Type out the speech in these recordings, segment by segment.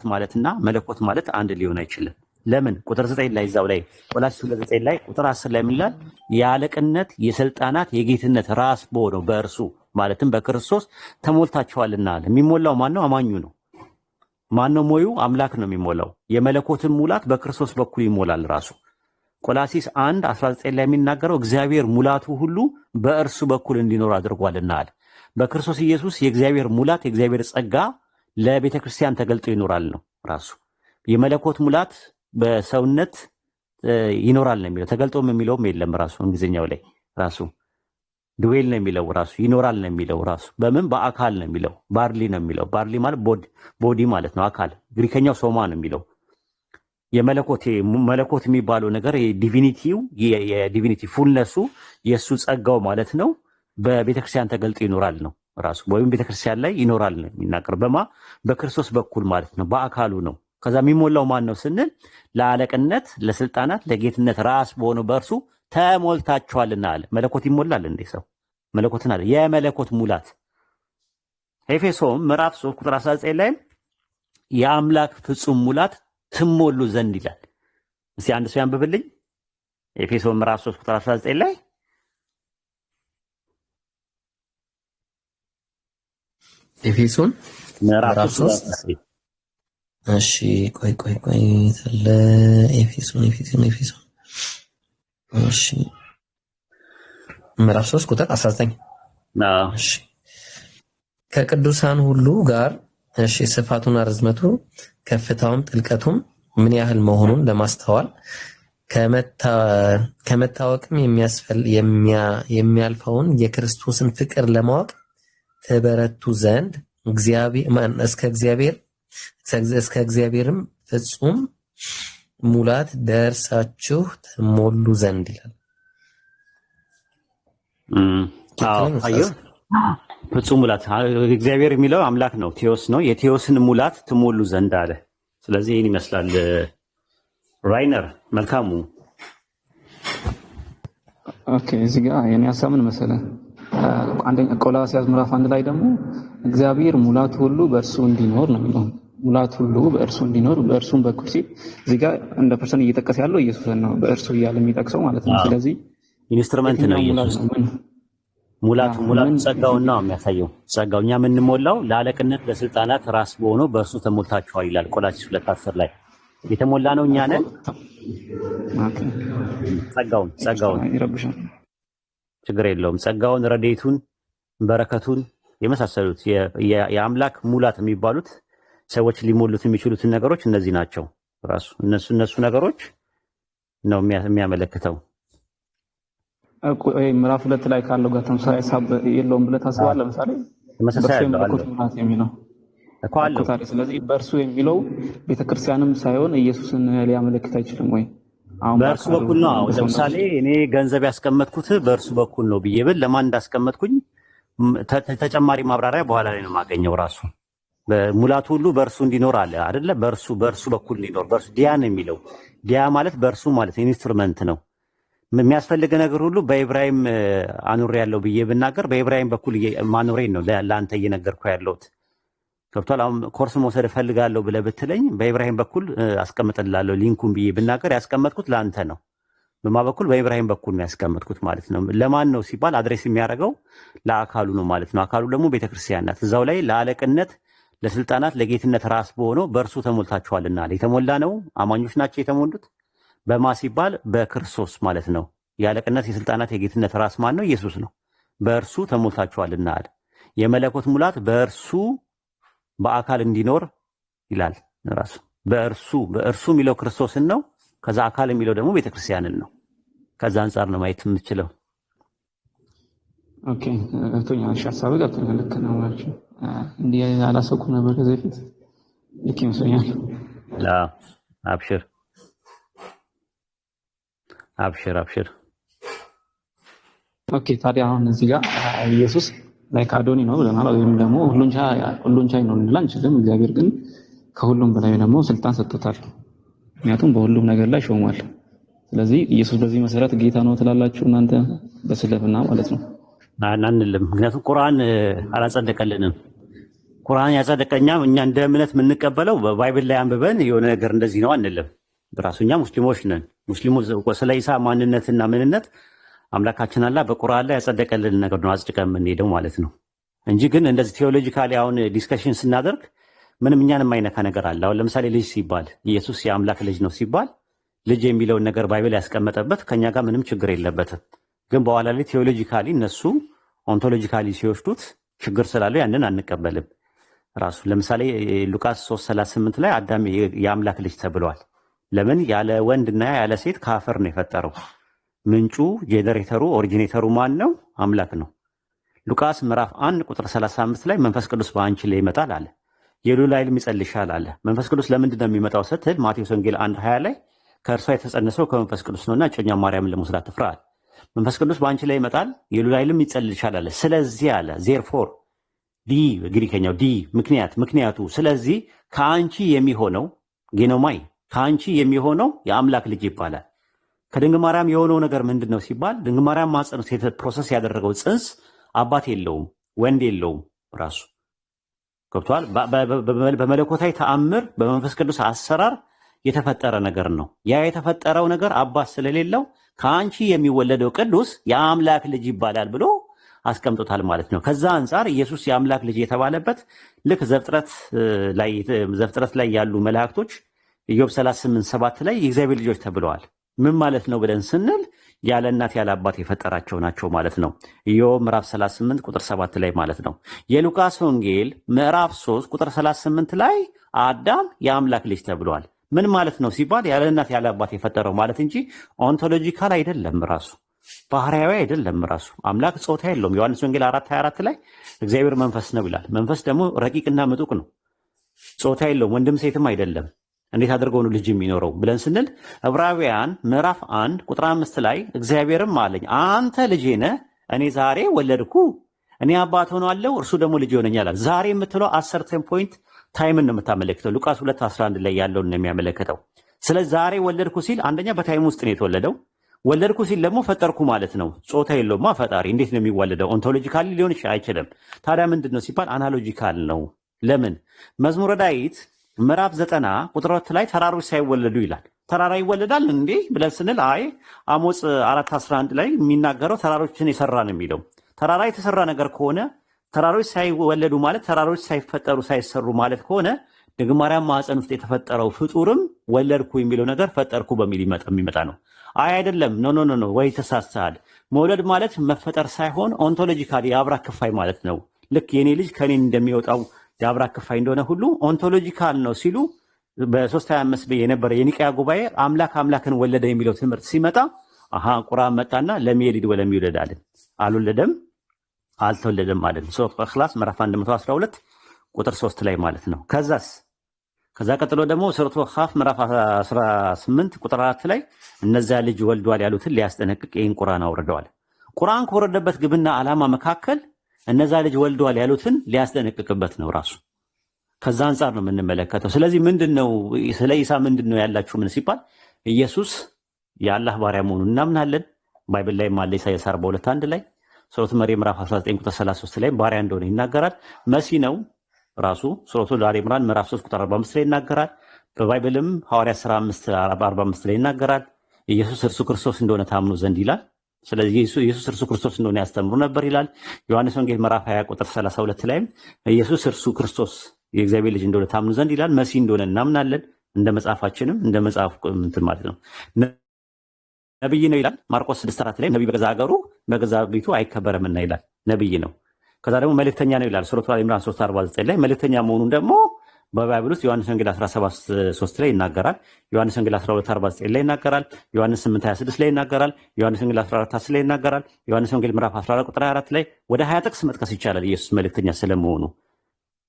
ማለትና መለኮት ማለት አንድ ሊሆን አይችልም። ለምን? ቁጥር 9 ላይ እዛው ላይ ቆላስይስ 2:9 ላይ ቁጥር 10 ላይ ምን ይላል? የአለቅነት የስልጣናት የጌትነት ራስ በሆነው በእርሱ ማለትም በክርስቶስ ተሞልታችኋልና አለ። የሚሞላው ማን ነው? አማኙ ነው። ማን ነው ሞዩ? አምላክ ነው የሚሞላው። የመለኮትን ሙላት በክርስቶስ በኩል ይሞላል ራሱ። ቆላሲስ 1 19 ላይ የሚናገረው እግዚአብሔር ሙላቱ ሁሉ በእርሱ በኩል እንዲኖር አድርጓልና አለ። በክርስቶስ ኢየሱስ የእግዚአብሔር ሙላት የእግዚአብሔር ጸጋ ለቤተ ክርስቲያን ተገልጦ ይኖራል ነው ራሱ። የመለኮት ሙላት በሰውነት ይኖራል ነው የሚለው። ተገልጦም የሚለውም የለም ራሱ እንግሊዝኛው ላይ ራሱ dwell ነው የሚለው ራሱ ይኖራል ነው የሚለው ራሱ። በምን በአካል ነው የሚለው፣ bodily ነው የሚለው። Bodily ማለት body ማለት ነው፣ አካል። ግሪከኛው ሶማ ነው የሚለው። የመለኮት መለኮት የሚባለው ነገር divinity ው የ divinity fullness ኡ የእሱ ጸጋው ማለት ነው በቤተክርስቲያን ተገልጦ ይኖራል ነው ራሱ፣ ወይም ቤተክርስቲያን ላይ ይኖራል ነው የሚናገር። በማ በክርስቶስ በኩል ማለት ነው፣ በአካሉ ነው። ከዛ የሚሞላው ማን ነው ስንል ለአለቅነት፣ ለስልጣናት፣ ለጌትነት ራስ በሆነው በእርሱ ተሞልታችኋልና አለ። መለኮት ይሞላል እንዴ ሰው? መለኮትን አለ የመለኮት ሙላት። ኤፌሶን ምዕራፍ 3 ቁጥር 19 ላይ የአምላክ ፍጹም ሙላት ትሞሉ ዘንድ ይላል። እስቲ አንድ ሰው ያንብብልኝ። ኤፌሶን ምዕራፍ 3 ቁጥር 19 ላይ። ኤፌሶን ምዕራፍ ምዕራፍ 3 3። እሺ፣ ቆይ ቆይ ቆይ፣ የት አለ? ኤፌሶን ኤፌሶን ኤፌሶን፣ እሺ፣ ምዕራፍ 3 ቁጥር 19። አዎ። እሺ፣ ከቅዱሳን ሁሉ ጋር፣ እሺ፣ ስፋቱና ርዝመቱ ከፍታውም ጥልቀቱም ምን ያህል መሆኑን ለማስተዋል ከመታወቅም የሚያልፈውን የክርስቶስን ፍቅር ለማወቅ ትበረቱ ዘንድ እስከ እግዚአብሔርም ፍጹም ሙላት ደርሳችሁ ትሞሉ ዘንድ ይላል። አዎ። ትክክል ነኝ ኡስታዝ? አየህ፣ ፍጹም ሙላት እግዚአብሔር የሚለው አምላክ ነው፣ ቴዎስ ነው። የቴዎስን ሙላት ትሞሉ ዘንድ አለ። ስለዚህ ይህን ይመስላል። ራይነር መልካሙ። Okay፣ እዚህ ጋር የኔ ሀሳብ ምን መሰለህ? አንደኛ ቆላስይስ ምዕራፍ 1 ላይ ደግሞ እግዚአብሔር ሙላት ሁሉ በእርሱ እንዲኖር ነው የሚለው። ሙላት ሁሉ በእርሱ እንዲኖር በእርሱም በኩል ሲል እዚህ ጋር እንደ person እየጠቀሰ ያለው ኢየሱስን ነው፣ በእርሱ እያለ የሚጠቅሰው ማለት ነው። አዎ። ስለዚህ Instrument ነው የትኛው ሙላት ኢየሱስ። ነው? ምን ሙላቱ ሙላቱ ምን ጸጋውን ነው የሚያሳየው። ጸጋው እኛ የምንሞላው ለአለቅነት ለስልጣናት ራስ በሆነው በእርሱ ተሞልታችኋል ይላል ቆላስይስ 2:10 ላይ። የተሞላ ነው እኛ እኮ ነን። Okay። ጸጋውን ይቅርታ ጸጋውን ይረብሻል። ችግር የለውም። ጸጋውን፣ ረድኤቱን፣ በረከቱን የመሳሰሉት የአምላክ ሙላት የሚባሉት ሰዎች ሊሞሉት የሚችሉትን ነገሮች እነዚህ ናቸው። ራሱ እነሱ ነገሮች ነው የሚያመለክተው። እኮ ይሄ ምዕራፍ 2 ላይ ካለው ጋር ተመሳሳይ ሀሳብ የለውም ብለህ ታስባለህ? ለምሳሌ ተመሳሳይ በእርሱ አለው የመለኮት አለው ሙላት የሚለው እኮ እኮ አለው። ታዲያ፣ ስለዚህ በእርሱ የሚለው ቤተክርስቲያንም ሳይሆን ኢየሱስን ሊያመለክት አይችልም ወይ? አሁን በእርሱ በአካሉ በኩል ነው። አሁን በሰውነቱ ለምሳሌ እኔ ገንዘብ ያስቀመጥኩት በእርሱ በኩል ነው ብዬ ብል ለማን እንዳስቀመጥኩኝ ተጨማሪ ማብራሪያ በኋላ ላይ ነው የማገኘው። ራሱ ሙላቱ ሁሉ በእርሱ እንዲኖር አለ አይደለ? በእርሱ በኩል እንዲኖር፣ በእርሱ ዲያ ነው የሚለው። ዲያ ማለት በእርሱ ማለት instrument ነው። የሚያስፈልግ ነገር ሁሉ በኢብራሂም አኑሬ ያለው ብዬ ብናገር በኢብራሂም በኩል ማኖሬን ነው ለአንተ እየነገርኩ ያለሁት። ገብቷል። አሁን ኮርስ መውሰድ እፈልጋለሁ ብለህ ብትለኝ በኢብራሂም በኩል አስቀምጥልሃለሁ link ኡን ብዬ ብናገር ያስቀመጥኩት ለአንተ ነው። በማ በኩል? በኢብራሂም በኩል ነው ያስቀመጥኩት ማለት ነው። ለማን ነው ሲባል address የሚያደርገው ለአካሉ ነው ማለት ነው። አካሉ ደግሞ ቤተክርስቲያን ናት። እዛው ላይ ለአለቅነት፣ ለስልጣናት፣ ለጌትነት ራስ በሆነው በእርሱ ተሞልታችኋልና አለ። የተሞላ ነው፣ አማኞች ናቸው የተሞሉት። በማ ሲባል በክርስቶስ ማለት ነው። የአለቅነት የስልጣናት የጌትነት ራስ ማን ነው? ኢየሱስ ነው። በእርሱ ተሞልታችኋልና አለ። የመለኮት ሙላት በእርሱ በአካል እንዲኖር ይላል ራሱ። በእርሱ የሚለው ክርስቶስን ነው። ከዛ አካል የሚለው ደግሞ ቤተክርስቲያንን ነው። ከዛ አንጻር ነው ማየት የምችለው። Okay፣ ገብቶኛል። እሺ፣ ሀሳብህ ገብቶኛል። ልክ ነው ማለት ነው። እንዲህ አላሰብኩም ነበር ከዚህ በፊት። ልክ ይመስለኛል። አዎ፣ አብሽር አብሽር አብሽር። Okay፣ ታዲያ አሁን እዚህ ጋር ኢየሱስ like አዶኒ ነው ብለናል፣ ወይም ደግሞ ሁሉን ቻይ ነው ልንል አንችልም። እግዚአብሔር ግን ከሁሉም በላይ ደግሞ ስልጣን ሰጥቶታል። ምክንያቱም በሁሉም ነገር ላይ ሾሟል። ስለዚህ ኢየሱስ በዚህ መሰረት ጌታ ነው ትላላችሁ እናንተ በስልምና ማለት ነው። አንልም። ምክንያቱም ቁርአን አላጸደቀልንም። ቁርአን ያጸደቀኛ እኛ እንደ እምነት የምንቀበለው በ Bible ላይ አንብበን የሆነ ነገር እንደዚህ ነው አንልም። በራሱ እኛ ሙስሊሞች ነን። ሙስሊሙ ስለ ኢሳ ማንነትና ምንነት አምላካችን አላህ በቁርአን ላይ ያጸደቀልን ነገር ነው አጽድቀን የምንሄደው ማለት ነው እንጂ ግን እንደዚህ theologically አሁን discussion ስናደርግ ምንም እኛን የማይነካ ነገር አለ። አሁን ለምሳሌ ልጅ ሲባል ኢየሱስ የአምላክ ልጅ ነው ሲባል ልጅ የሚለውን ነገር Bible ያስቀመጠበት ከኛ ጋር ምንም ችግር የለበትም። ግን በኋላ ላይ theologically እነሱ ontologically ሲወስዱት ችግር ስላለው ያንን አንቀበልም። ራሱ ለምሳሌ ሉቃስ 3:38 ላይ አዳም የአምላክ ልጅ ተብሏል። ለምን? ያለ ወንድና ያለ ሴት ከአፈር ነው የፈጠረው። ምንጩ generator ኡ originator ኡ ማን ነው? አምላክ ነው። ሉቃስ ምዕራፍ 1 ቁጥር 35 ላይ መንፈስ ቅዱስ በአንቺ ላይ ይመጣል አለ። የልዑል ኃይልም ይጸልልሻል አለ። መንፈስ ቅዱስ ለምንድን ነው የሚመጣው ስትል ማቴዎስ ወንጌል 1:20 ላይ ከእርሷ የተጸነሰው ከመንፈስ ቅዱስ ነውና እጮኛ ማርያምን ለመውሰድ አትፍራ አለ። መንፈስ ቅዱስ በአንቺ ላይ ይመጣል፣ የልዑል ኃይልም ይጸልልሻል አለ። ስለዚህ አለ therefore ዲ ግሪከኛው ዲ ምክንያት ምክንያቱ ስለዚህ ከአንቺ የሚሆነው ጌኖማይ ከአንቺ የሚሆነው የአምላክ ልጅ ይባላል። ከድንግል ማርያም የሆነው ነገር ምንድን ነው ሲባል ድንግል ማርያም ማህፀን ውስጥ process ያደረገው ጽንስ አባት የለውም፣ ወንድ የለውም። ራሱ ገብቷል። በመለኮታዊ ተአምር በመንፈስ ቅዱስ አሰራር የተፈጠረ ነገር ነው። ያ የተፈጠረው ነገር አባት ስለሌለው ከአንቺ የሚወለደው ቅዱስ የአምላክ ልጅ ይባላል ብሎ አስቀምጦታል ማለት ነው። ከዛ አንጻር ኢየሱስ የአምላክ ልጅ የተባለበት ልክ ዘፍጥረት ላይ ያሉ መላእክቶች ኢዮብ 38:7 ላይ የእግዚአብሔር ልጆች ተብለዋል። ምን ማለት ነው ብለን ስንል ያለ እናት ያለ አባት የፈጠራቸው ናቸው ማለት ነው። ኢዮብ ምዕራፍ 38 ቁጥር 7 ላይ ማለት ነው። የሉቃስ ወንጌል ምዕራፍ 3 ቁጥር 38 ላይ አዳም የአምላክ ልጅ ተብሏል። ምን ማለት ነው ሲባል ያለ እናት ያለ አባት የፈጠረው ማለት እንጂ ontological አይደለም፣ ራሱ ባህሪያዊ አይደለም። ራሱ አምላክ ጾታ የለውም። ዮሐንስ ወንጌል 4:24 ላይ እግዚአብሔር መንፈስ ነው ይላል። መንፈስ ደግሞ ረቂቅና ምጡቅ ነው። ጾታ የለውም፣ ወንድም ሴትም አይደለም። እንዴት አድርገው ነው ልጅ የሚኖረው ብለን ስንል ዕብራውያን ምዕራፍ 1 ቁጥር 5 ላይ እግዚአብሔርም አለኝ አንተ ልጄ ነህ፣ እኔ ዛሬ ወለድኩ፣ እኔ አባት ሆነዋለሁ፣ እርሱ ደግሞ ልጅ ይሆነኛል። ዛሬ የምትለው at certain point time ን ነው የምታመለክተው። ሉቃስ 2:11 ላይ ያለውን ነው የሚያመለክተው። ስለዚህ ዛሬ ወለድኩ ሲል አንደኛ በ time ውስጥ ነው የተወለደው። ወለድኩ ሲል ደግሞ ፈጠርኩ ማለት ነው። ጾታ የለውማ ፈጣሪ እንዴት ነው የሚዋለደው? ontologically ሊሆን አይችልም። ታዲያ ምንድን ነው ሲባል analogical ነው። ለምን መዝሙረ ዳዊት ምዕራፍ 90 ቁጥር 2 ላይ ተራሮች ሳይወለዱ ይላል። ተራራ ይወለዳል እንዴ ብለን ስንል አይ አሞጽ 4:11 ላይ የሚናገረው ተራሮችን የሰራ ነው የሚለው። ተራራ የተሰራ ነገር ከሆነ ተራሮች ሳይወለዱ ማለት ተራሮች ሳይፈጠሩ ሳይሰሩ ማለት ከሆነ ድንግል ማርያም ማህፀን ውስጥ የተፈጠረው ፍጡርም ወለድኩ የሚለው ነገር ፈጠርኩ በሚል የሚመጣ ነው። አይ አይደለም፣ no no no no፣ ወይ ተሳስተሃል። መውለድ ማለት መፈጠር ሳይሆን ontologically የአብራክ ክፋይ ማለት ነው። ልክ የኔ ልጅ ከኔ እንደሚወጣው የአብራክ ክፋይ እንደሆነ ሁሉ ontological ነው ሲሉ በ325 የነበረ የኒቅያ ጉባኤ አምላክ አምላክን ወለደ የሚለው ትምህርት ሲመጣ አሃ ቁርአን መጣና لم يلد ولم يولد አለ። አልወለደም አልተወለደም ማለት ነው። ሱረቱ ኢኽላስ ምዕራፍ 112 ቁጥር 3 ላይ ማለት ነው። ከዛ ቀጥሎ ደግሞ ሱረቱ ኻፍ ምዕራፍ 18 ቁጥር 4 ላይ እነዚያ ልጅ ወልዷል ያሉትን ሊያስጠነቅቅ ይህን ቁርአን አውርደዋል። ቁርአን ከወረደበት ግብና ዓላማ መካከል እነዛ ልጅ ወልዷል ያሉትን ሊያስጠነቅቅበት ነው ራሱ። ከዛ አንጻር ነው የምንመለከተው። ስለዚህ ምንድነው ስለ ኢሳ ምንድነው ያላችሁ ምን ሲባል ኢየሱስ የአላህ ባሪያ መሆኑን እናምናለን። Bible ላይ አለ ኢሳይያስ 42:1 ላይ፣ ሱረቱ መርየም ምዕራፍ 19 ቁጥር 33 ላይ ባሪያ እንደሆነ ይናገራል። መሲህ ነው ራሱ ሱረቱ አለ ኢምራን ምዕራፍ 3 ቁጥር 45 ላይ ይናገራል። በ Bible ም ሐዋርያት ሥራ 5 45 ላይ ይናገራል። ኢየሱስ እርሱ ክርስቶስ እንደሆነ ታምኑ ዘንድ ይላል። ስለዚህ ኢየሱስ እርሱ ክርስቶስ እንደሆነ ያስተምሩ ነበር ይላል። ዮሐንስ ወንጌል ምዕራፍ 20 ቁጥር 32 ላይም ኢየሱስ እርሱ ክርስቶስ የእግዚአብሔር ልጅ እንደሆነ ታምኑ ዘንድ ይላል። መሲህ እንደሆነ እናምናለን። እንደ መጽሐፋችንም እንደ መጽሐፍ እንትን ማለት ነው። ነብይ ነው ይላል። ማርቆስ 6:4 ላይ ነብይ በገዛ ሀገሩ በገዛ ቤቱ አይከበርምና ይላል። ነብይ ነው። ከዛ ደግሞ መልእክተኛ ነው ይላል። ሱረቱ አለ ኢምራን 3:49 ላይ መልእክተኛ መሆኑን ደግሞ በ Bible ውስጥ ዮሐንስ ወንጌል 17:3 ላይ ይናገራል። ዮሐንስ ወንጌል 12:49 ላይ ይናገራል። ዮሐንስ 8:26 ላይ ይናገራል። ዮሐንስ ወንጌል 14:10 ላይ ይናገራል። ዮሐንስ ወንጌል ምዕራፍ 14 ቁጥር 24 ላይ ወደ 20 ጥቅስ መጥቀስ ይቻላል ኢየሱስ መልእክተኛ ስለመሆኑ።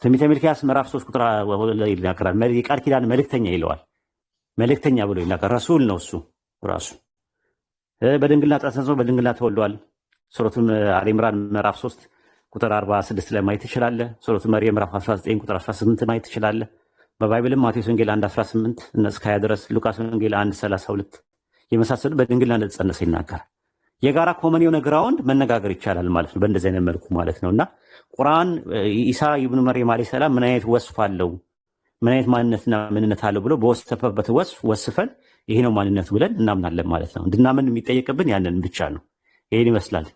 ትንቢተ ሚልክያስ ምዕራፍ 3 ቁጥር ላይ ይናገራል። የቃል ኪዳን መልእክተኛ ይለዋል። መልእክተኛ ብሎ ይናገራል። ረሱል ነው እሱ ራሱ። በድንግልና ተጸንሶ በድንግልና ተወልዷል። ሱረቱ አለ ኢምራን ምዕራፍ 3 ቁጥር 46 ላይ ማየት ትችላለህ። ሱረቱ መርየም ምዕራፍ 19 ቁጥር 18 ማየት ትችላለህ። በ Bible ም ማቴዎስ ወንጌል 1 18 እስከ 20 ድረስ፣ ሉቃስ ወንጌል 1 32 የመሳሰሉ በድንግልና እንደተጸነሰ ይናገራል። የጋራ common የሆነ ground መነጋገር ይቻላል ማለት ነው፣ በእንደዚህ አይነት መልኩ ማለት ነው። እና ቁርአን ኢሳ ኢብኑ መርየም ዓለይሂ ሰላም ምን አይነት ወስፍ አለው፣ ምን አይነት ማንነትና ምንነት አለው ብሎ በወሰፈበት ወስፍ ወስፈን ይሄ ነው ማንነቱ ብለን እናምናለን ማለት ነው። እንድናምን የሚጠየቅብን ያንን ብቻ ነው። ይሄን ይመስላል።